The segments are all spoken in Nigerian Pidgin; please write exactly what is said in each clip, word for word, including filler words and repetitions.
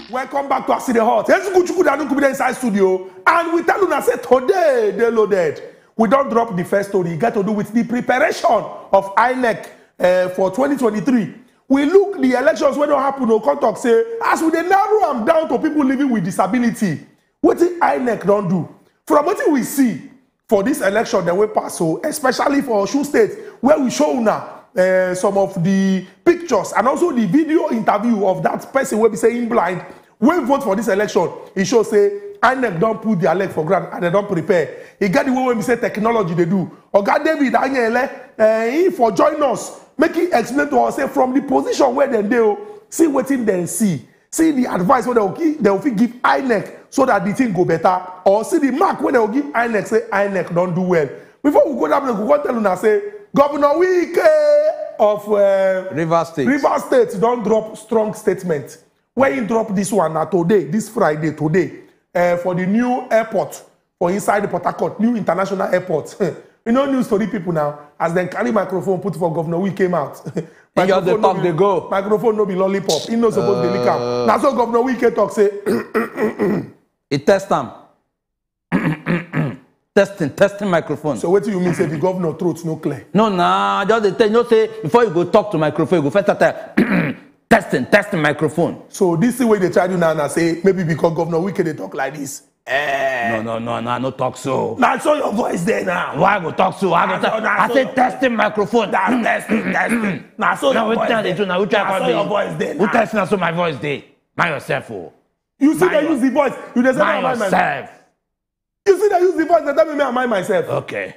Welcome back to Aside Hot. Ezukuchuku Danuku be inside studio, and we tell una say today they loaded. We don't drop the first story. E get to do with the preparation of INEC uh, for twenty twenty-three. We look the elections wey don happen. O come talk say as we dey narrow am down to people living with disability, wetin INEC don do? From wetin we see for this election dem wey pass, so especially for Osun State, where we show una uh, some of the pictures and also the video interview of that person wey be say him blind, wey vote for this election. E show say INEC don put their leg for ground and dem don prepare. E get the way wey be say technology dey do. Oga David Anyele, uh, he for join us, make he explain to us say from the position where dem dey, o, see wetin dem see, see the advice wey dem go give, dem go fit give INEC so that the thing go better, or see the mark wey dem go give INEC say INEC don do well. Before we go that place, we go tell una say Governor Wike of uh, Rivers State. Rivers State don drop strong statement. When he drop this one na today, this Friday today, uh, for the new airport for inside the Port Harcourt, new international airport. You know, news story people now, as dem carry microphone put for Governor Wike mouth. He just dey Microphone no talk, be- dey go. Microphone no be lollipop. He no suppose dey lick am. Na so Governor Wike talk say, He test am. Testing, testing microphone. So wetin you mean say the governor throat no clear? No, nah, just dey tell you know say before you go talk to microphone, you go first start tell testing, testing microphone. So this thing wey dey try do now na say maybe because Governor Wike dey talk like this. Eh. No, no, no, no, no talk so. Na so your voice dey now. Why I go talk so? I go Na so, talk. na I so say your- testing microphone. That's testing, testing. Na so Now your which voice time dey. they do now? Which time Na so be? Your voice dey Who now. Test na so my voice dey? Mind yourself, oh. You see Mind they use the voice. You dey say Mind no, mind yourself. You see they use the voice. They tell me, me I mind myself. Okay.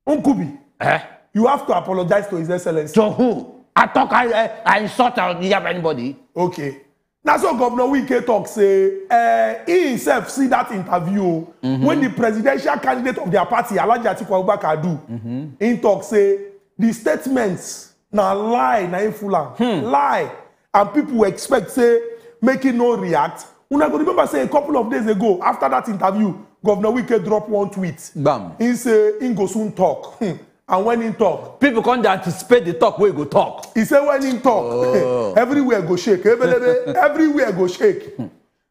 Nkubi, Eh? You have to apologize to His Excellency. To who? I talk, I, I, I insult, I don't have anybody. Okay. Na so Governor Wike talk say uh, he himself see that interview mm-hmm. when the presidential candidate of their party, Alhaji Atiku Abubakar, do. Mm-hmm. He talk say the statements na lie, na him full am. Hmm. Lie. And people expect say make he no react. Una go remember say a couple of days ago, after that interview, Governor Wike drop one tweet. Bam. He say he go soon talk. Hmm. And when he talk, people come dey anticipate the talk wey go talk. He say when he talk, oh. Everywhere go shake. Ebelebe, everywhere go shake.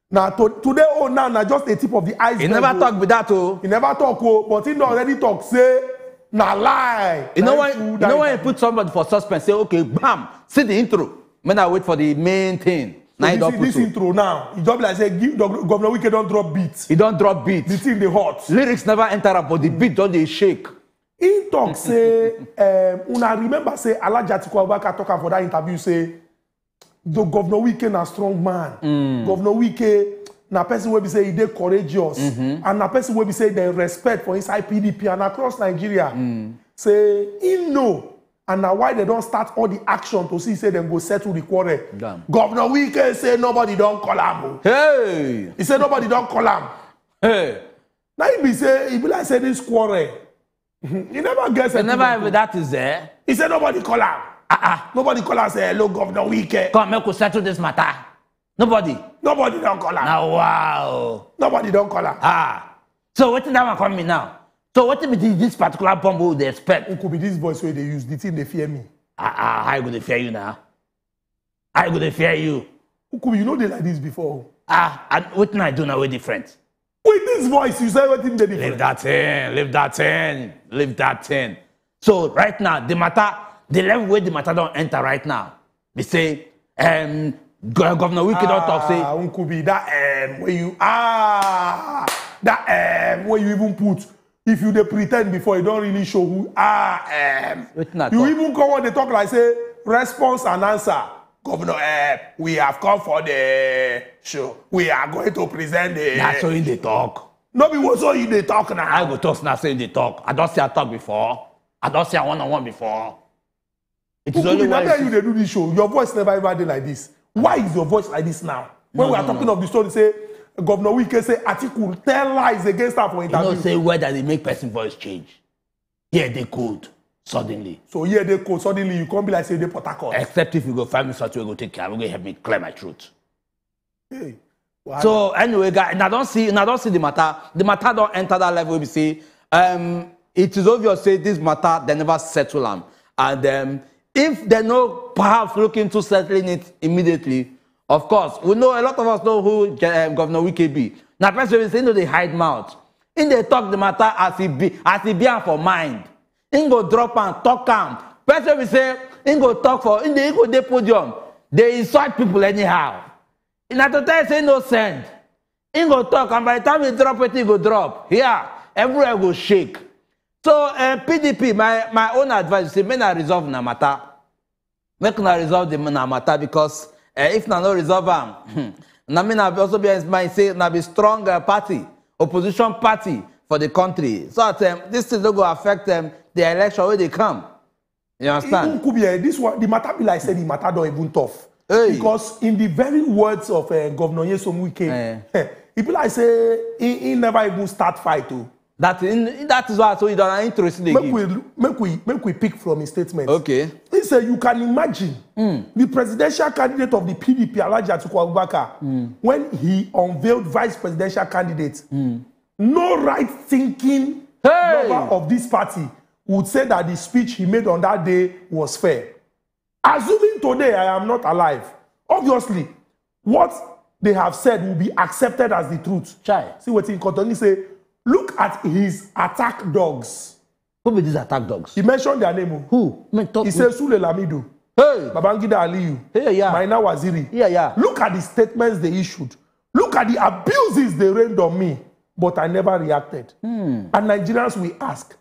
Now to, today, oh, now, now just a tip of the iceberg. He never talk with that, oh. He never talk, oh, but he already talk. Say, na lie. You know why? You know why you put somebody for suspense? Say, okay, bam, see the intro. When I wait for the main thing. So now this, this intro now, you just like say Governor Wike don't drop beats. He don't drop beats. The thing they hot. Lyrics never enter up, but the beat don't they shake. He talk say, um, una remember say Alhaji Atiku Abubakar talk for that interview say, the Governor Wike na strong man. Mm. Governor Wike na person wey be say he dey courageous mm-hmm. and na person wey be say dem respect for inside P D P and across Nigeria. Mm. Say he know and na why dem don start all the action to see say dem go settle the quarrel. Damn. Governor Wike say nobody don call am o. Hey! He say nobody don call am. Hey! Now he be say he be like say this quarrel. He never get. He never even that is there. He said nobody call am. Ah ah. Nobody call am say hello, Governor Wike. Come make we settle this matter. Nobody. Nobody don call am. Now wow. Nobody don call am. Ah. So wetin that one come mean now? So wetin be this, this particular bomb we dey expect? It could be this voice wey dey use. The thing dey fear me. Ah ah. How you go dey fear you now? How you go dey fear you? It could be you know dey like this before. Ah. And wetin I do now wey different? With this voice, you say wetin dey different. Leave that thing. Leave that thing. Leave that thing. So right now, the matter, the level where the matter don't enter right now, they say, um, Governor Wike don't talk say. Ah, Nkubi, that um, where you ah, that um, where you even put. If you dey pretend before, you don't really show who ah um. You even come on the talk like say response and answer. Governor, uh, we have come for the show. We are going to present the. That's how they talk. No be what so you dey talk now. I go talk now say you dey talk. I don't see I talk before. I don't see I one on one before. It is only when you dey do this show. Your voice never ever dey like this. Why is your voice like this now? When no, we are no, talking no. of the story, say Governor Wike say Atiku tell lies against her for interview. You know say whether they make person voice change. Here they cold suddenly. So here they cold suddenly. You can't be like say they Port Harcourt. Except if you go find me something, go take care. I'm gonna help me clear my throat. Hey. So anyway, guys, now don't see, now don't see the matter. The matter don't enter that level. We see, um, it is obvious say this matter they never settle them, and um, if they no perhaps looking to settling it immediately, Of course, we know, a lot of us know who um, Governor Wike be. Na person wey say no dey hide mouth. He dey talk the matter as he be, as he be am for mind. He go drop am, talk am. Person wey say he go talk for, he dey, he go dey podium, dey insult people anyhow. Na to tell you say no send. He go talk, and by the time he drop wetin he go drop, yeah, everywhere go shake. So uh, P D P, my my own advice is say make na resolve na matter. Make una resolve the na matter because uh, if na no resolve am, na me na also be my say na be strong uh, party, opposition party for the country. So that um, this thing no go affect um, the election wey dey come. You understand? Even Kubie, this one, the matter be like say the matter don't even tough. Hey. Because in the very words of uh, Governor Nyesom Wike, Eh. eh, e be like say he, he never even start fight o. That in, that is why I told you that I'm interested make again. We make we make we pick from his statement. Okay. He said you can imagine the presidential candidate of the P D P, Alhaji Atiku Abubakar, when he unveiled vice presidential candidate. No right thinking Hey! Member of this party would say that the speech he made on that day was fair. Assuming today I am not alive, obviously, what they have said will be accepted as the truth. Chai. See what he continue say. Look at his attack dogs. Who be these attack dogs? He mentioned their name. Oh. Who? Men talk. He said Sule Lamido. Hey. Babangida Aliyu. Hey, yeah. Maina Waziri. Yeah, yeah. Look at the statements they issued. Look at the abuses they rained on me. But I never reacted. Hmm. And Nigerians will ask,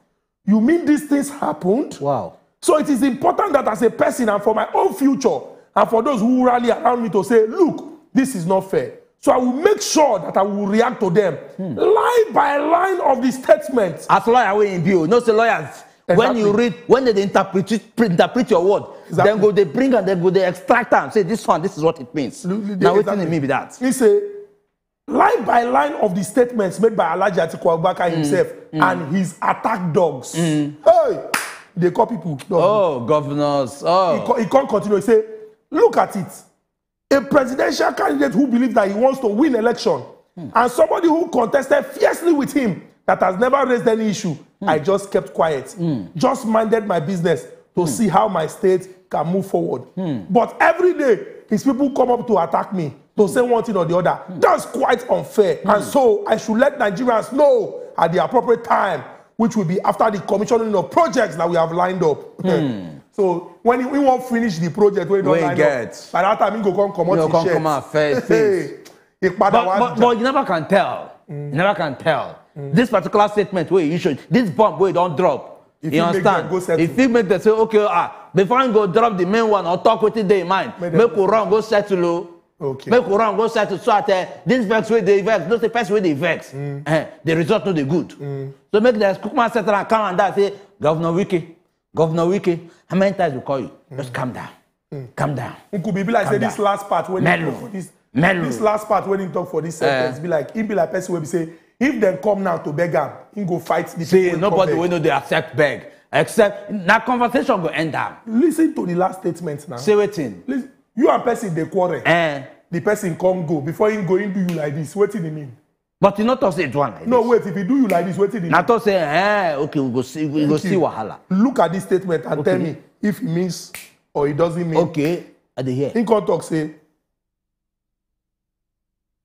you mean these things happened? Wow. So it is important that as a person and for my own future and for those who rally around me to say, look, this is not fair. So I will make sure that I will react to them line by line of the statements. As lawyer wey im be o, you know say lawyers, when you Exactly. read, when they interpret it, pre- interpret your word, Exactly. then go they bring and then go they extract am, say this one, this is what it means. Lu- lu- Now wetin exactly. e mean be that? He say, line by line of the statements made by Alhaji Atiku Abubakar himself and his attack dogs. Hey, they call people dogs. Oh, governors. He, Oh. co- he can't continue. He say, look at it. A presidential candidate who believes that he wants to win election and somebody who contested fiercely with him that has never raised any issue. I just kept quiet, just minded my business to see how my state can move forward. But every day, his people come up to attack me to say one thing or the other. That's quite unfair. And so I should let Nigerians know at the appropriate time, which will be after the commissioning of projects that we have lined up. So when he, he won't finish the project, when he don't Wey line get. Up, by that time he go come come You out go his come shirt. Come out face, face. He padà But, wá but, jà. But you never can tell. You never can tell. This particular statement where you should, this bomb where you don't drop. If You you make understand? Them go settle. If you make them say, okay, ah, before you go drop the main one or talk wetin dey in mind, Make them make go we run go settle. Oh. Okay. Make we run go settle. So at uh, this vex wey dey vex, no say person wey dey vex. Eh, the result no dey good. So make them cook man settle and calm and down. Say, Governor Wike, Governor Wike, how many times we call you? Just calm down. Calm down. Nkubi be like Calm say this down. Last part when Mellow. He talk for this, Mellow. This last part when he talk for this Eh. Sentence be like he be like person will be say if them come now to beg am, he go fight the Say people nobody come wey beg. No dey accept beg. Except na conversation go end am. Listen to the last statement now. Say wetin? Listen, you and person dey quarrel. Eh. The person come go before he go he do you like this. What did he mean? But you not talk say it one like No, this. Wait. If he do you like this, what did he Na mean? Talk say, eh, okay, we go see, we go Thank see you. Wahala. Look at this statement and Okay. Tell me if he means or he doesn't mean. Okay, I dey hear. He come talk say,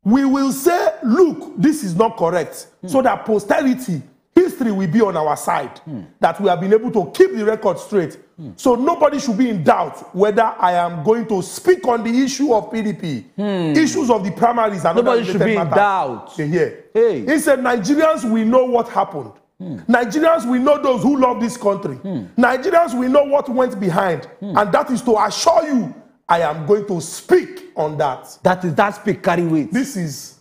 we will say, look, this is not correct, so that posterity, history will be on our side, that we have been able to keep the record straight. So nobody should be in doubt whether I am going to speak on the issue of P D P, issues of the primaries and Nobody other should related be in matters. Doubt. They hear. Hey. He said Nigerians will know what happened. Nigerians will know those who love this country. Nigerians will know what went behind. And that is to assure you, I am going to speak on that. That is that speak carry weight. This is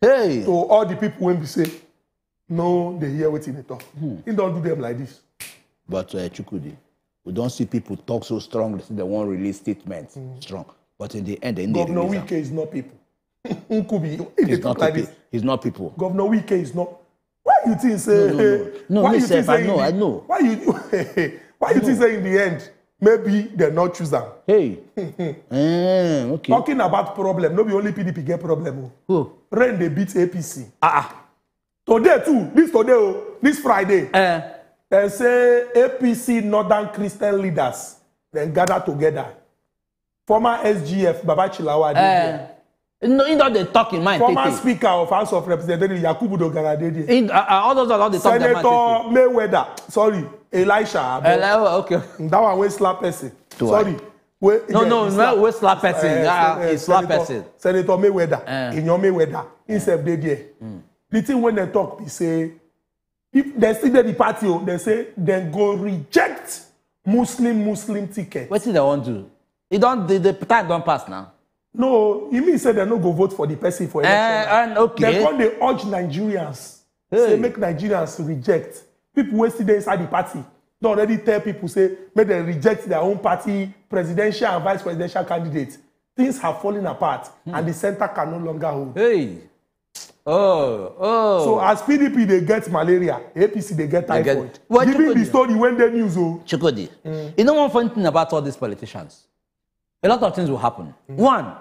Hey. To all the people when we say, no, they hear what they talk. He don't do them like this. But uh, Chukwudi, we don't see people talk so strong. They say they won't release statements strong. But in the end, they Governor release Wike am. Is not people. Nkubi, if they He's talk not like people. This, He's not people. Governor Wike is not. Why you think say? No, no, no. No, why me you sef, think I say know, in the, I know. Why you? Why you think say in the end, maybe they not choose them? Hey. Eh, okay. Talking about problem, no be only P D P get problem. Oh. Who? Rain they beat A P C. Ah, ah. Today too, this today, oh, this Friday. Eh. They say A P C Northern Christian leaders then gather together. Former S G F Baba Chilawa dey there. No, he don dey talk in mind. Former Tete. Speaker of House of Representatives Yakubu Dogara dey there. He, uh, uh, all those are all the talk dem Senator mind. Tete. Mayweather, sorry, Elisha. Abeg. Uh, oh, okay. That one wey slap person. Do Sorry. No, no, he no, wey slap person. Eh, Ah, eh, he slap Senator, person. Senator Mayweather, Eh. Iyan Mayweather, himself dey there. The thing wey dem talk be say, if dem still dey the party o, dem say dem go reject Muslim Muslim ticket. Wetin dem wan do? E don the, the time don pass now. No, e mean say dem no go vote for the person for election. Eh, and okay. Dem come dey urge Nigerians Hey. say make Nigerians reject. People wey still dey inside the party don already tell people say make dem reject their own party presidential and vice presidential candidate. Things have fallen apart and the center can no longer hold. Hey. Oh, oh. So as P D P dey get malaria, A P C dey get Dey get- typhoid. Well, Given the Chukudi- story wey dey news o. Chukudi, you know one funny thing about all these politicians? A lot of things will happen. One,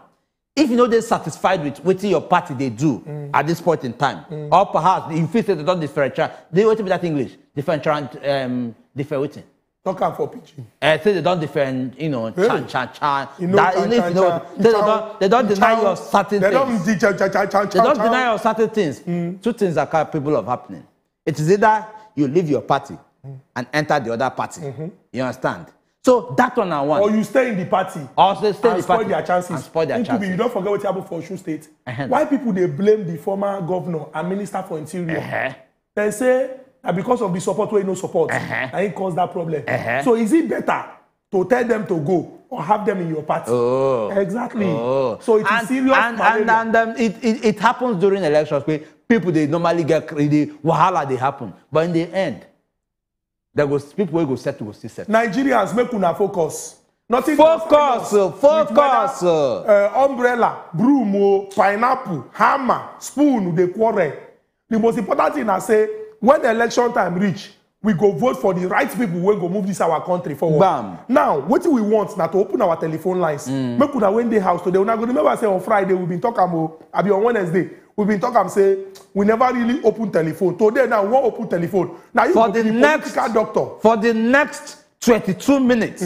if you no dey satisfied with wetin your party dey do at this point in time, or perhaps you feel say dem don differentiate, dey wetin be that English? Differential, um, different wetin? Talk am for pidgin. Uh, say dem don different, you know, Hey. chan chan chan. You know, That, chan, you know, if chan, you know, chan, say dem chan, don, dem don chan, deny chan. Your certain Dem don things. di- chan, chan, chan, chan, Dem don chan. Deny your certain things. Two things are capable of happening. It is either you leave your party and enter the other party. You understand? So that one na one. Or you stay in the party. Or say stay in And the spoil party their chances. And spoil their Nkubi, chances. You don forget wetin happen for Osun State. Uh-huh. Why people dey blame the former governor and minister for interior? Uh-huh. Dem say na because of the support wey e no support. Uh-huh. Na him cause that problem. Uh-huh. So is it better to tell them to go or have them in your party? Oh. Exactly. Oh. So it is And- serious and, malaria. and, and um, it, it, it happens during elections where people they normally get crazy, wahala they happen. But in the end, there goes people wey go settle go still settle. Nigerians, make una focus. Nothing Focus, concern uh, focus, It's whether, uh, umbrella, broom, o, pineapple, hammer, spoon, dey quarrel. The most important thing na say when the election time reach, we go vote for the right people wey go move this our country forward. Bam. Now, wetin we want na to open our telephone lines. Make una wey dey house today, una go remember say on Friday we been talk am o, abi on Wednesday we been talk am say we never really open telephone. Today now we wan open telephone. Na you For go be the the next political doctor. For the next twenty-two minutes,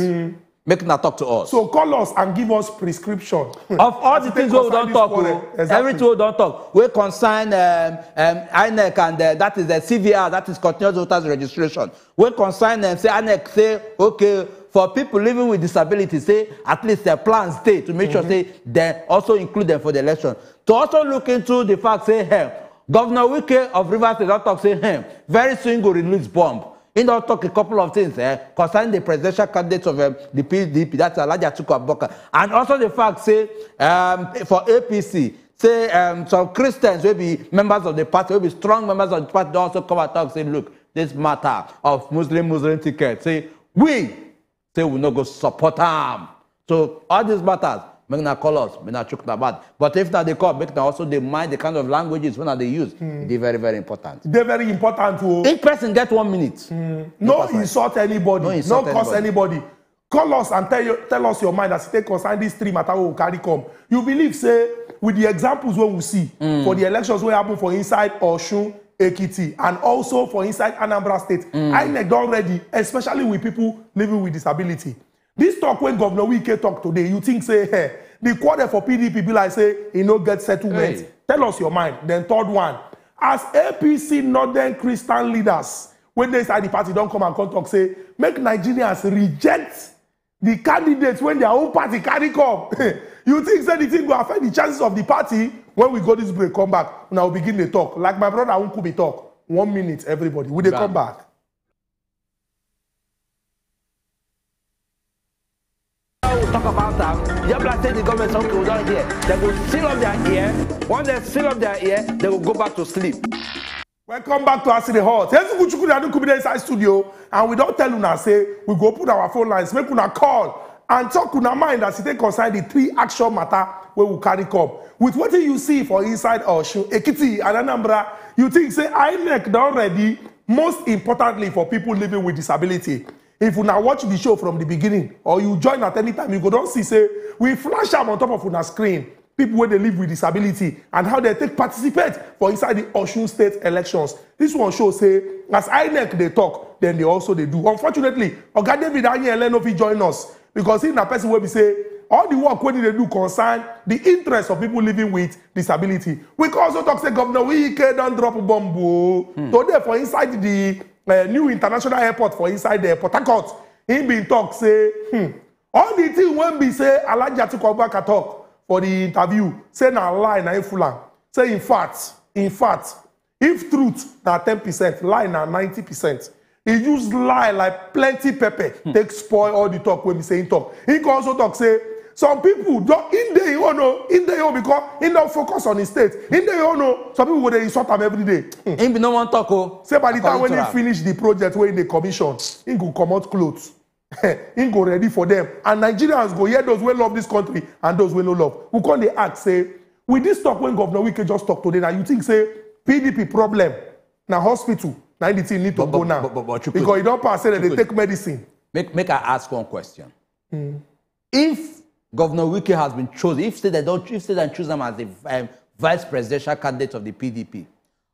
make una talk to us. So call us and give us prescription. Of all the As it things take wey we don concern talk this quarrel. o, Exactly. Everything wey we don talk, wey concern um, um, INEC and uh, that is the C V R, that is continuous voters registration, wey concern um, say INEC say okay for people living with disability, say at least their plans stay to make sure say they also include them for the election. To also look into the fact say hey, Governor Wike of Rivers State don talk say hey, very soon go release bomb. He don talk a couple of things eh, concerning the presidential candidate of um, the P D P, that's Alhaji Atiku Abubakar, and also the fact say um, for A P C, say um, some Christians wey be members of the party, wey be strong members of the party, don also come and talk say, look, this matter of Muslim Muslim ticket, say we say we no go support am. So all these matters, make una call us, make una chook una mouth. But if na dey call, make una also dey mind the kind of languages wey una dey use. E dey very very important. Dey very important o. Each person get one minute. No person. Insult anybody. No No insult curse anybody. Anybody. Call us and tell you, tell us your mind as e take concern this three matter wey we carry come. You believe say with the examples wey we see for the elections wey happen for inside Osun, Ekiti and also for inside Anambra State, INEC don ready, especially with people living with disability. This talk wey Governor Wike talk today, you think say hey, the quarrel for P D P be like say e no get settlement? Hey. Tell us your mind. Then third one, as A P C Northern Christian leaders wey dey inside the party don come and come talk say make Nigerians reject the candidates wey their own party carry come. You think say the thing go affect the chances of the party? When we go this break, come back, una go begin dey talk. Like my brother Nkubi talk, one minute, everybody. We dey Bam. Come back. Talk about am. Yabla say the government something we don hear. Dem go seal up their ear. Once dem seal up their ear, dem go go back to sleep. Welcome back to As E Dey Hot. Ezuku Chukwu dey Anukubi dey inside studio, and we don tell una say we go open our phone lines, make una call and talk una mind as e take concern the three action matter wey we carry come. With wetin you see for inside Osun, Ekiti and Anambra, you think say INEC don ready, most importantly for people living with disability. If una watch the show from the beginning or you join at any time, you go don see say we flash am on top of una screen. People wey dey live with disability and how dem take participate for inside the Osun State elections. This one show say as INEC dey talk, dem dey also dey do. Unfortunately, Oga David Anyele no fit join us because he na person wey be say All the work wey dey do concern the interest of people living with disability. We can also talk say Governor Wike don drop bomb o. Today for inside the uh, new international airport for inside the Port Harcourt, he bin talk say hmm, all the thing wey be say Alhaji Atiku Abubakar talk for the interview, say na lie na him full am. Say in fact, in fact, if truth na ten percent, lie na ninety percent. He use lie like plenty pepper take spoil all the talk wey be say he talk. He can also talk say some people don in dey him own o, in dey him own because he don focus on his state. In dey him own o, some people go dey insult am every day. Hmm. Him be no wan talk o. Say by the time According when to he am. finish the project wey he dey commission, he go comot cloth. He go ready for them. And Nigerians go hear those wey love this country and those wey no love. We come dey ask say, with this talk wey Governor Wike just talk today, now you think say P D P problem na hospital, na the thing need to But- go but- now. but- but- but Chukwueze, Because e don pass say dem dey Chukwueze. take medicine. Make make I ask one question. If Governor Wike has been chosen, if say they don't, if say they choose him as the um, vice presidential candidate of the P D P,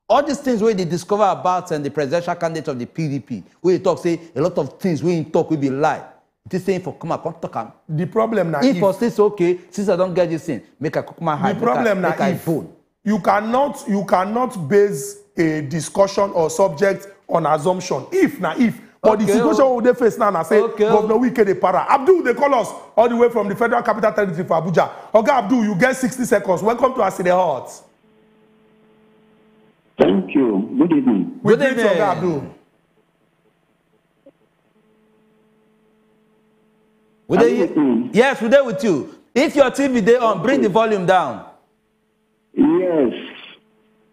all these things wey dey discover about and the presidential candidate of the P D P, wey dey talk say a lot of things wey he talk wey be lie. This thing for come out, come talk am. The problem na If if for say say okay, since I don get this thing, make I cook my hand, the problem make I, na make I if bone. you cannot you cannot base a discussion or subject on assumption. If na if, but the Okay, situation oh. wey we dey face now na say Okay, oh. Governor Wike dey para. Abdul dey call us all the way from the Federal Capital Territory for Abuja. Oga Abdul, you get sixty seconds. Welcome to As E Dey Hot. Thank you. Good evening. We Good greet you, evening. Oga Abdul. We Are dey you with me? Yes, we dey with you. If your T V dey on, bring the volume down. Yes.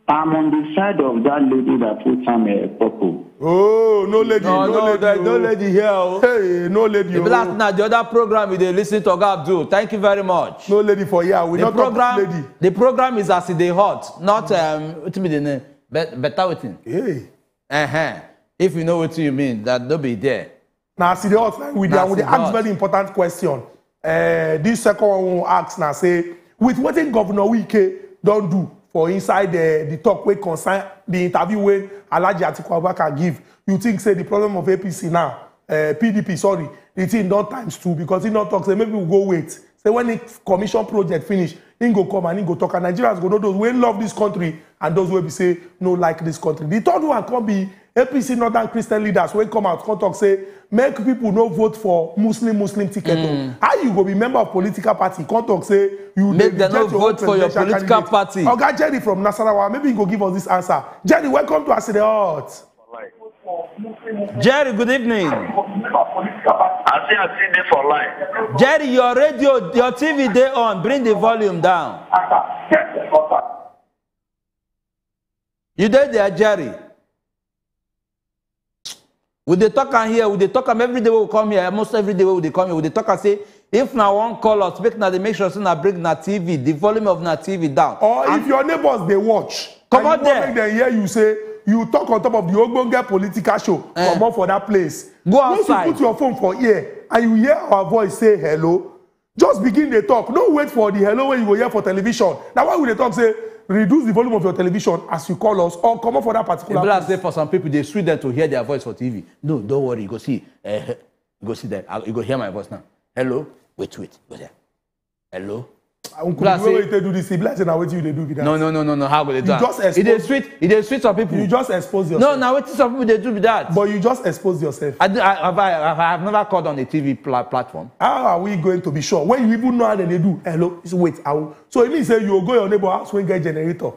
I'm on the side of that lady that put on a purple. Oh, no lady, No, no, no, lady, there's no oh. lady here. Oh. Hey, no lady. The oh. last now the other program we dey listen to Oga Abdul. Thank you very much. No lady for here. We The not talk program, lady. the program is As E Dey Hot, not um, what be the name? Be- better waiting. Hey. Uh-huh. If you know what you mean, that don't be there. Now, As E Dey Hot, like, we dey, Now, we dey As E Dey ask Hot. very important question. Uh, this second one we ask now say, with wetin Governor Wike don do for inside the, the talk wey concern the interview wey Alhaji Atiku Abubakar give, you think say the problem of A P C now, uh, P D P, sorry, the thing don times two because he don talk say maybe we go wait. Say when the commission project finish, he go come and he go talk. And Nigerians go know those wey love this country and those wey be say no like this country. The third one come be A P C Northern Christian leaders wey come out come talk say make people no vote for Muslim Muslim ticket. Oh. How you go be member of political party come talk say you dey Make dem no reject your own vote for your presidential political candidate? party. Oga Jerry from Nasarawa, maybe he go give us this answer. Jerry, welcome to As E Dey Hot. Jerry, good evening. I say I see dey for line. Jerry, your radio, your T V dey on. Bring the volume down. You dey there, Jerry? We dey talk am here. We dey talk am every day wey we come here. Almost every day wey we dey come here, we dey talk am say if na wan call us, make na dey make sure say na bring na T V, the volume of na T V down. Or And if your neighbors dey watch, Comot and you wan there. make dem hear you say you talk on top of the ogbonge political show, Eh. comot for that place. Go Once outside. you put your phone for ear and you hear our voice say hello, just begin dey talk. No wait for the hello wey you go hear for television. Na why we dey talk say reduce the volume of your television as you call us or comot for that E particular be like place. say for some people, dey sweet them to hear their voice for T V. No, don't worry. You go see. Uh, you go see them. I- You go hear my voice now. Hello? Wait, wait. Go there. Hello? Uncle, Bla the way say wey you take do this, e be like say na wetin you dey do be that. No, no, no, no, no. How go dey You do am? just E dey expose- sweet. E dey sweet some people. You just expose No, yourself. na wetin some people dey do be that. But you just expose yourself. I, do- I, have I, have, I have never called on a T V pla- platform. How are we going to be sure when you even know how dem dey do? Hello, so wait, how? So e mean say you go go your neighbor house wey get generator,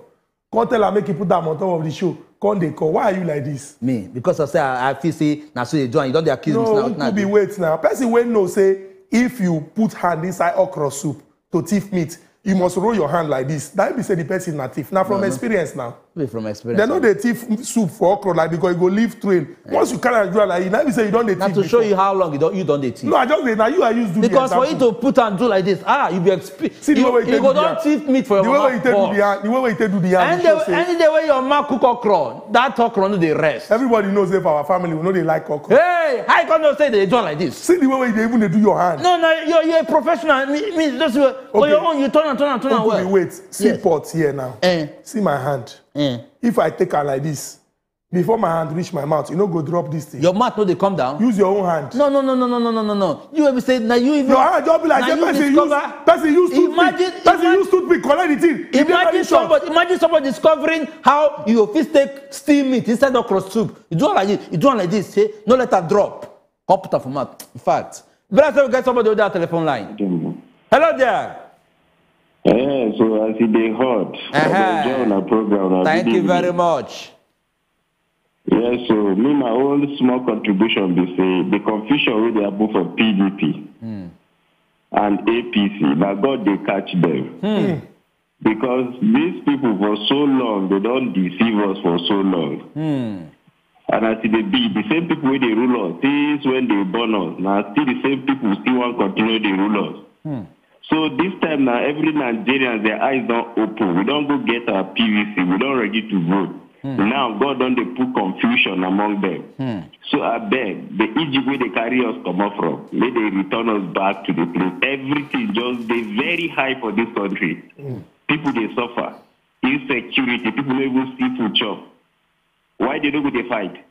come tell am make e put am on top of the show, come dey call. Why are you like this? Me, because I say I, I feel say na so you do, and you don dey accuse me No, now. Uncle, be wait now. Person wey know say if you put hand inside okra soup to thief meat, you must roll your hand like this. That be say the person na thief. Na from No, no. experience now. Be from experience. Dem no dey thief soup for okra like because e go leave trail. Once you carry am do am like, e na be say you don dey Na thief to show before. you how long you don you don dey thief. No, I just dey na you I use do the Because for you example. to put and do like this, ah, you be exp- See the you, way wey you you take go do the don hand. thief meat for The your way mama wey you take do pot. the hand, the way wey you take do the hand, Any you show day, say any day wey your mama cook okra, that okra no dey rest. Everybody knows say for our family we no dey like okra. Hey, how you come know say they do am like this? See the way wey you dey even dey do your hand. No, no, you're, you're a professional. Me, me, just uh, for Okay. your own, you turn and turn and turn and Uncle, well. be wait. See Yes. pot here now. Eh. See my hand. Eh. If I take am like this, Before my hand reach my mouth, you no go drop this thing. Your mouth no dey come down. Use your own hand. No, no, no, no, no, no, no, no, no. You ever say na you even. Your hand just be like na say you person use discover. Person use toothpick. Imagine, Person imagine, use toothpick collect the thing. E dey very imagine short. Somebody, imagine somebody discovering how you fit take steam meat inside okra soup. You do am like this. You do am like this. Say no let am drop. Come put am for mouth. In fact, better say we get somebody on that telephone line. Hello there. Yeah, so as e dey hot, Uh-huh. I enjoy una program. Una Thank good you very evening. Much. Yes, so me my own small contribution be say the confusion wey dey happen for P D P and A P C, na God dey catch them. Because these people for so long, they don deceive us for so long. And as e dey be, the same people wey dey rule us, since when they born us, na still the same people still wan continue dey rule us. So this time now, every Nigerian, their eyes don open. We don go get our P V C. We don ready to vote. Now God don dey put confusion among them. So abeg, the Egypt wey dey carry us comot from, make they return us back to the place. Everything just dey very high for this country. People dey suffer. Insecurity. People no even see food chop. Why they no go dey fight?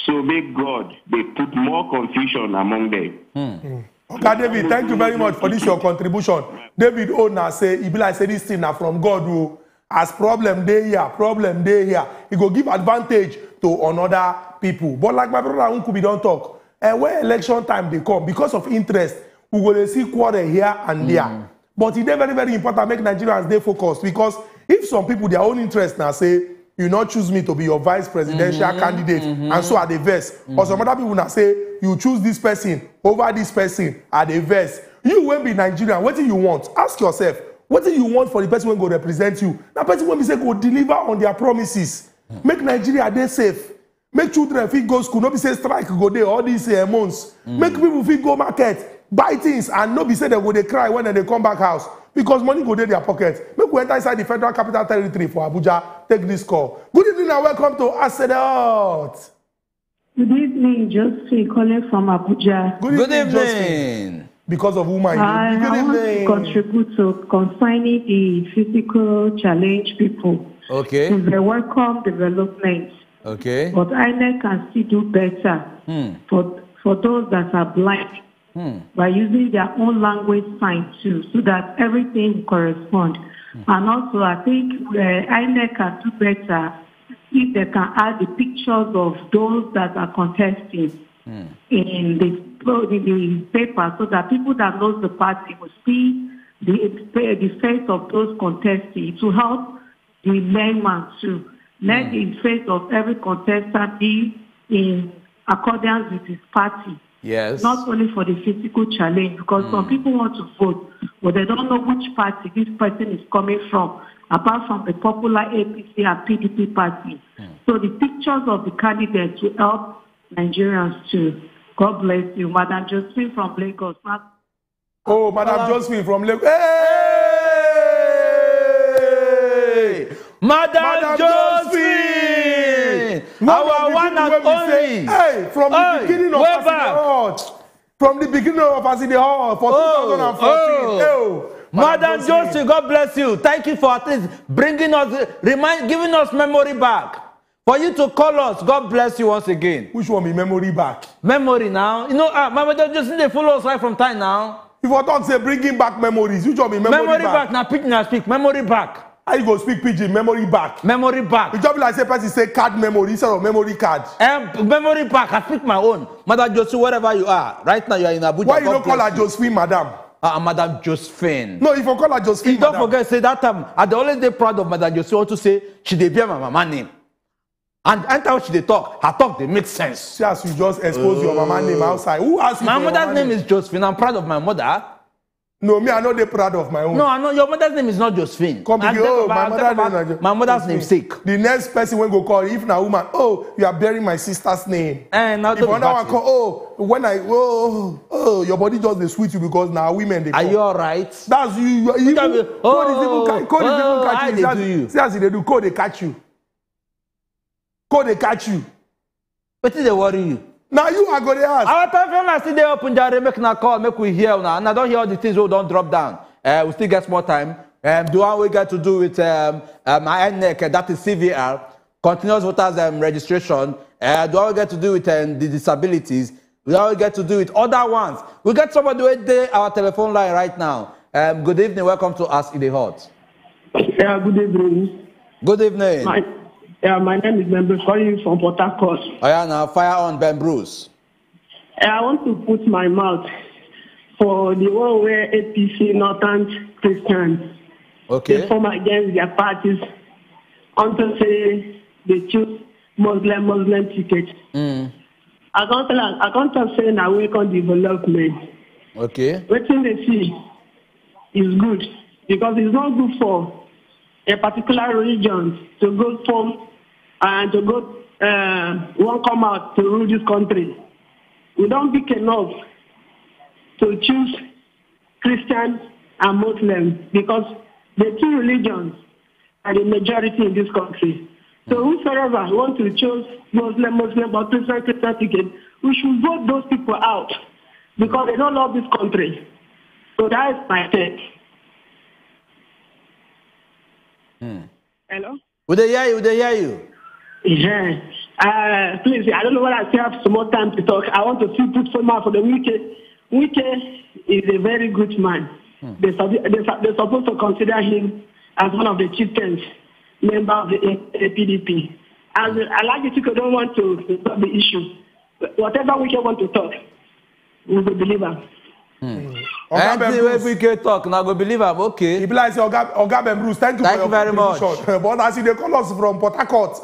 So make God dey put more confusion among them. Oga David, thank you very much for this your contribution. David own na say e be like say this thing na from God o. As problem dey here, problem dey here. E go give advantage to another people. But like my brother Nkubi don talk, eh, when election time dey come, because of interest, we go dey see quarrel here and there. But e dey very very important make Nigerians dey focused, because if some people their own interest na say you no choose me to be your vice presidential candidate, and so I dey vex, or some other people na say you choose this person over this person, I dey vex. You wey be Nigerian, wetin you want? Ask yourself, wetin you want for the person wey go represent you? Na person wey be say go deliver on their promises, make Nigeria dey safe, make children fit go school, no be say strike go dey all these uh, months, make people fit go market, buy things, and no be say dem go dey cry when dem dey come back house, because money go dey their pocket. Make we enter inside the Federal Capital Territory for Abuja, take this call. Good evening and welcome to Asedot. Good evening, Josephine calling from Abuja. Good evening, Josephine. Evening. Because of whom I I, good I want to evening. Contribute to concerning the physical challenge people. Okay. It's a welcome development, Okay. But INEC can still do better Hmm. for for those that are blind Hmm. by using their own language sign too, so that everything will correspond. And also, I think uh, INEC can do better if they can add the pictures of those that are contesting in the in the paper, so that people that knows the party will see the the face of those contesting. It will help the layman too. Let the face of every contestant be in accordance with his party. Yes. Not only for the physical challenge, because some people want to vote, but they don't know which party this person is coming from, apart from the popular A P C and P D P party. So the pictures of the candidates will help Nigerians too. God bless you, Madam Josephine from Lagos. Oh, Madam Josephine from Lagos. Hey! Madam, Madam Josephine, Josephine! Our one and only. Hey, from the Hey, beginning of way As E Dey back. Hot. From the beginning of As E Dey Hot for Oh, two thousand and fourteen. Oh. Hey, oh, Madam Josephine, God bless you. Thank you for at least bringing us, remind, giving us memory back. For you to call us, God bless you once again. Which one be memory back? Memory now. You know, ah, Madam Josephine, they follow us right from time now. If I talk say bringing back memories, which one be memory, Memory back? Back, now pidgin I speak. Memory back. How you go speak pidgin? Memory back. Memory back. It just be like say person say card memory instead of memory card. Um, memory back. I speak my own. Madam Josephine, wherever you are, right now you are in Abuja. Why you God don't call bless her you. Josephine, madam? Uh, uh, Madam Josephine. No, if you call her Josephine, You don't madam. Forget, say that time, I dey always dey proud of Madam Josephine. Want to say she dey bear my mama name. And enter what she dey talk, her talk dey make sense. See as you just expose your mama name outside. Who asked you My for your mother's mama name is Josephine. I'm proud of my mother. No, me, I no dey proud of my own. No, I know your mother's name is not Josephine. Come I begin, take oh, over- my I mother take name over na Jo- my mother's Josephine. Namesake. The next person wey go call, if na woman, oh, you are bearing my sister's name. Eh, now If another one call, oh, when I, oh, oh, your body just dey sweet you because na women dey Are call. You all right? That's you. You are even, Look at me. cold is even, Oh, ca- cold is oh, even how catch you. they See as, do you? See as e dey do. Cold dey catch you. Cold dey catch you. Wetin dey worry you? Na you I go dey ask. Our telephone line still dey open, jare, make una call, make we hear una. And I don hear all the things wey don drop down. Uh, we still get small time. Um, the one we get to do with um, um, INEC, uh, that is C V R. continuous voters um, registration, uh, the one we get to do with um, the disabilities, the one we get to do with other ones. We get somebody wey dey our telephone line right now. Um, good evening, welcome to As E Dey Hot. Yeah, good evening. Good evening. My, yeah, my name is Member calling you from Port Harcourt. Oya now, fire on Ben Bruce. I want to put my mouth for the one where A P C Northern Christians Okay. perform against their parties unto say they choose Muslim Muslim ticket. Mm. I can't tell I can't tell say na welcome development. Okay. Wetin they see is good because it's not good for a particular religion to go form and to go uh, one come out to rule this country. We don't big enough to choose Christian and Muslim because the two religions are the majority in this country. So whosoever want to choose Muslim, Muslim or Christian, Christian ticket, we should vote those people out because they don't love this country. So that is my take. Hmm. Hello? We dey hear you, we dey hear you. Yeah. Uh, please, I don't know whether I still have some more time to talk. I want to still put some out for the Wike. Wike is a very good man. They, sup- they, sup- they're supposed to consider him as one of the chieftains, member of the A- APDP. As I like the people don't want to resolve the issue. Whatever Wike want to talk, we will deliver. Oga Anything Ben wey Bruce, Wike talk, na go believe am. Okay. e be like say Oga, Oga Ben Bruce, thank you Thank for you your very much. contribution. But as you dey call us from Port Harcourt,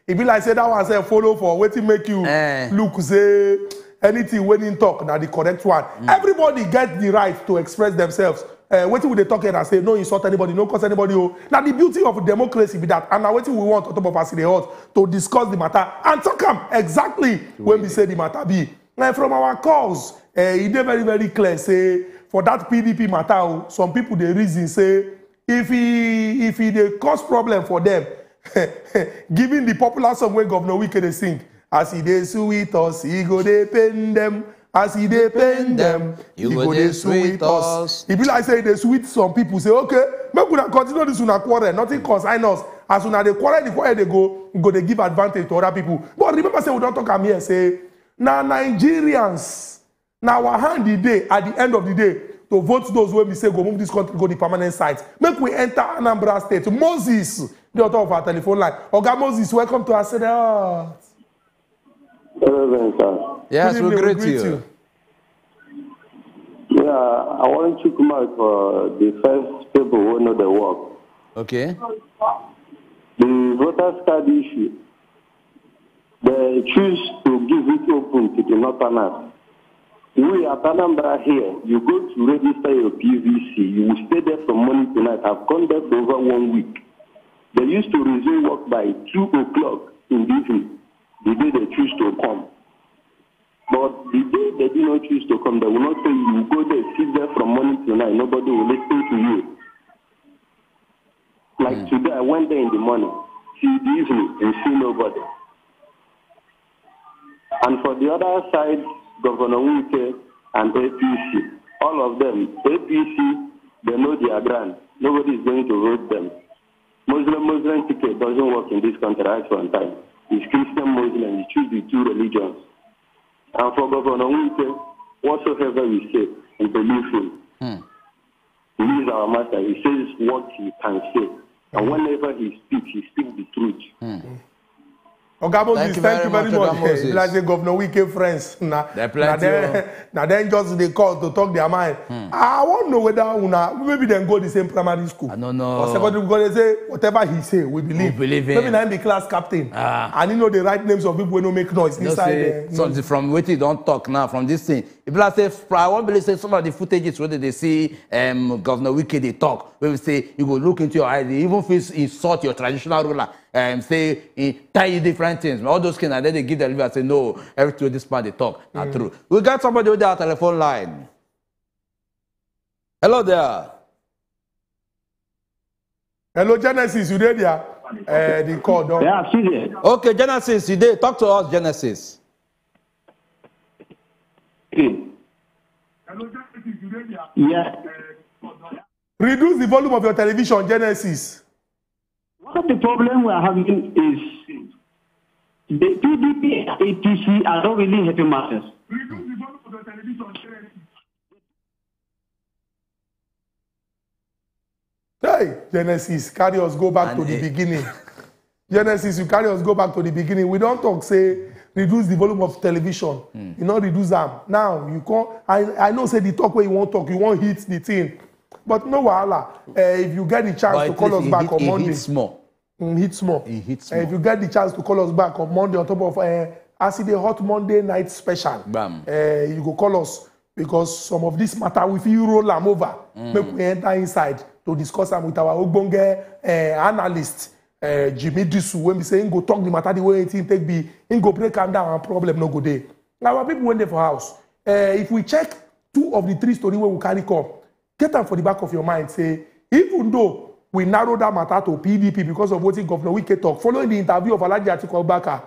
e be like say that one sef follow for wetin make you Eh. look say anything wey him talk na the correct one. Everybody get the right to express themselves. Uh, wetin we dey talk here na say no insult anybody, no curse anybody. Oh, na the beauty of democracy be that, and na wetin we want on top of As E Dey Hot to discuss the matter and talk am exactly when we say the matter be. And from our calls, uh, e dey very very clear say for that P D P matter, oh, some people dey reason say if e if e dey cause problem for them, given the popular song wey Governor Wike dey sing, as e dey sweet us, e go dey pain them. As e dey pain them, e go dey sweet us. E be like say e dey sweet some people. Say, okay, make una continue this una quarrel, nothing concern us. As una dey quarrel, the quarrel dey go, e go dey give advantage to other people. But remember say we don talk am here say na Nigerians, na our hand e dey at the end of the day to vote those wey be say go move this country go the permanent site. Make we enter Anambra State. Moses dey on top of our telephone line. Oga Moses, welcome to As E Dey Hot. Reverend, sir. Yes, Good we evening, greet you. Yeah, I want to come out for the first people who know the work. Okay. The voters card issue, they choose to give it open to the northerners. We at Anambra here, you go to register your P V C, you will stay there from morning to night. I've gone there for over one week. They used to resume work by two o'clock in the evening, the day they choose to come. But the day they do not choose to come, they will not say you go there, sit there from morning to night. Nobody will listen to you. Like today, I went there in the morning, till the evening, and see nobody. And for the other side, Governor Wike and A P C, all of them, A P C, they know their ground. Nobody is going to vote them. Muslim Muslim ticket doesn't work in this country at one time. It's Christian Muslim. You choose the two religions. And for Governor Wike, whatsoever we say, we believe him. He is our master. He says what he can say. And whenever he speaks, he speaks the truth. Oga Moses, you thank you very very much, much. Oga Moses. E be like say Governor Wike friends na There na plenty, dem na dem just dey call to talk their mind. I wan know whether una maybe dem go the same primary school I no know. or secondary because they say whatever he say we believe. We believe him. Maybe na him be class captain Ah. and he no dey write names of people wey no make noise You know inside. say Uh, something from wetin you don talk now from this thing. If like say I wan believe say some of the footages wey dey dey see um, Governor Wike dey talk, wey be say you go look into your eyes, they even fit insult your traditional ruler, um, say he tell you different things. All those things, and then they give the leader say no, everything wey this man dey talk na true. We got somebody with our telephone line. Hello there. Hello Genesis, you dey there? Uh, the call don. Yeah, see there. Okay, Genesis, you dey talk to us, Genesis. Okay. Yeah. Reduce the volume of your television, Genesis. One of the problem we are having is The P D P and A P C are not really helping matters. Hey, Genesis, carry us go back And to the it- beginning. Genesis, you carry us go back to the beginning. We don't talk say reduce the volume of television. You not reduce them. Now you come. I I know say the talk where you want talk, you want hit the thing. But no wahala. Uh, if you get the chance But to it call is- us it back hit- on it Monday, hits more. Mm, hit small. It hits Uh, if more. You get the chance to call us back on Monday on top of uh, Acid Hot Monday Night Special. Bam. Uh, you go call us because some of this matter we feel roll am over. Make we enter inside to discuss am with our ogbonge uh, analyst uh, Jimmy Disu when we say he go talk the matter the way it take be, he go break am down and problem no go dey. Our people wey dey for house, uh, if we check two of the three story wey we carry come, get am for the back of your mind say even though we narrow that matter to P D P because of wetin Governor Wike talk following the interview of Alhaji Atiku Abubakar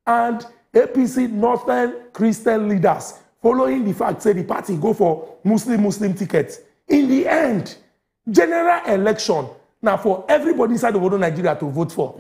and A P C Northern Christian leaders following the fact say the party go for Muslim Muslim ticket. In the end, general election na for everybody inside the world of Nigeria to vote for.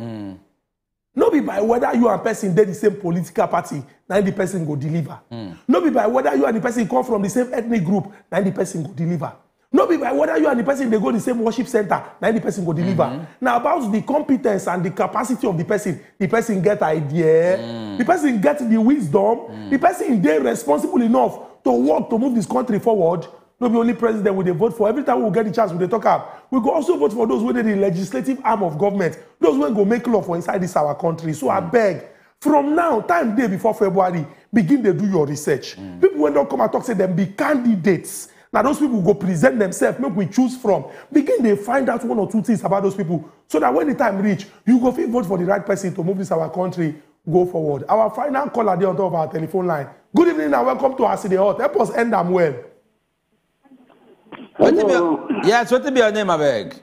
No be by whether you and person dey the same political party na the person go deliver. No be by whether you and the person come from the same ethnic group na the person go deliver. No be by whether you and the person dey go the same worship center na the person go deliver. Na about the competence and the capacity of the person. The person get idea. The person get the wisdom. The person dey responsible enough to work to move this country forward. No be only president we dey vote for. Every time we get the chance, we dey talk am. We go also vote for those wey dey the legislative arm of government, those wey go make law for inside this our country. So I beg, from now, time dey before February, begin dey do your research. People wey don come and talk say dem be candidates, na those people go present themselves, make we choose from. Begin dey find out one or two things about those people, so that when the time reach, you go fit vote for the right person to move this our country go forward. Our final caller dey on top of our telephone line. Good evening and welcome to As E Dey Hot. Help us end am well. Wetin be your, yes, wetin be your name, abeg?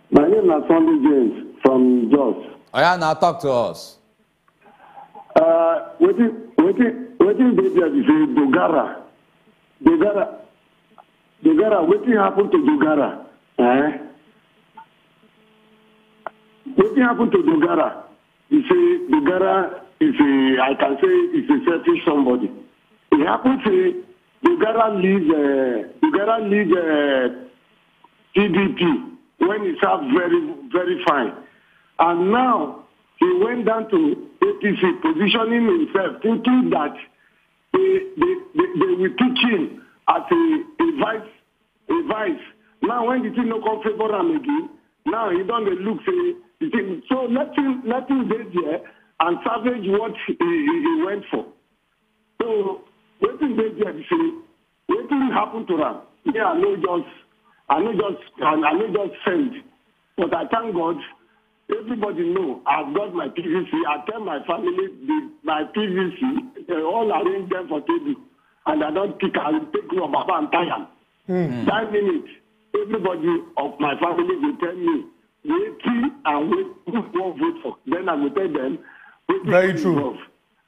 My name na Sunday James from Jos. Oya, now talk to us. Uh, wetin wetin wetin dey there be say Dogara, Dogara, Dogara. Wetin happen to Dogara? Eh? Wetin happen to Dogara? You say Dogara is a, I can say, is a selfish somebody. It happened say Dogara leave uh, Dogara leave uh, P D P when he served very very fine, and now he went down to A P C, positioning himself, thinking that they they they, they will pick him as a a vice a vice. Now when the thing no come favour am again, now he don dey look say the thing. So let him let him dey there and salvage what he, he, he went for. So wetin dey there be say wetin happen to am? Me I no just I no just I, I no just send, but I thank God. Everybody know I've got my P V C. I tell my family the, my P V C. They all arrange them for table, and I don pick am take rubber and tie am. That minute, everybody of my family dey tell me wetin and wetin who wan vote for. Then I go tell them wetin Very dey true. involve.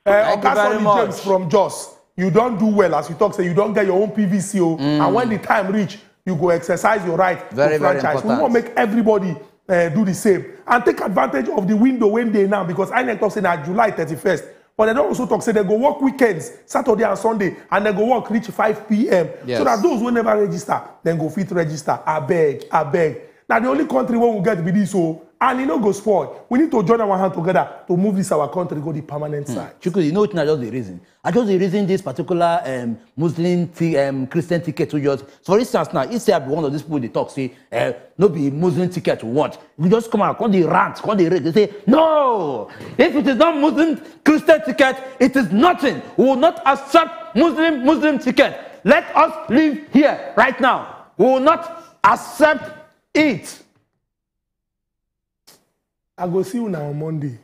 Uh, Thank you Oga very Sonny much. James from Jos, you don do well as you talk say you don get your own P V C o, and when the time reach, you go exercise your right Very, to very franchise. We important. wan make everybody uh, do the same and take advantage of the window wey dey now because INEC talk say na July thirty-first, but dem don also talk say dem go work weekends, Saturday and Sunday, and dem go work reach five p.m. Yes. So that those wey never register, dem go fit register. Abeg, abeg. Na the only country wey we get be this o, and e no go spoil. We need to join our hand together to move this our country go the permanent side. Chuku, you know wetin I just dey reason? I just dey reason this particular um, Muslim ti um, Christian ticket wey just. For instance now, if say I be one of these people dey talk say uh, no be Muslim ticket we want, you just come out come dey rant, come dey rage, dey say no. If it is not Muslim Christian ticket, it is nothing. We will not accept Muslim Muslim ticket. Let us leave here right now. We will not accept it. I go see una on Monday.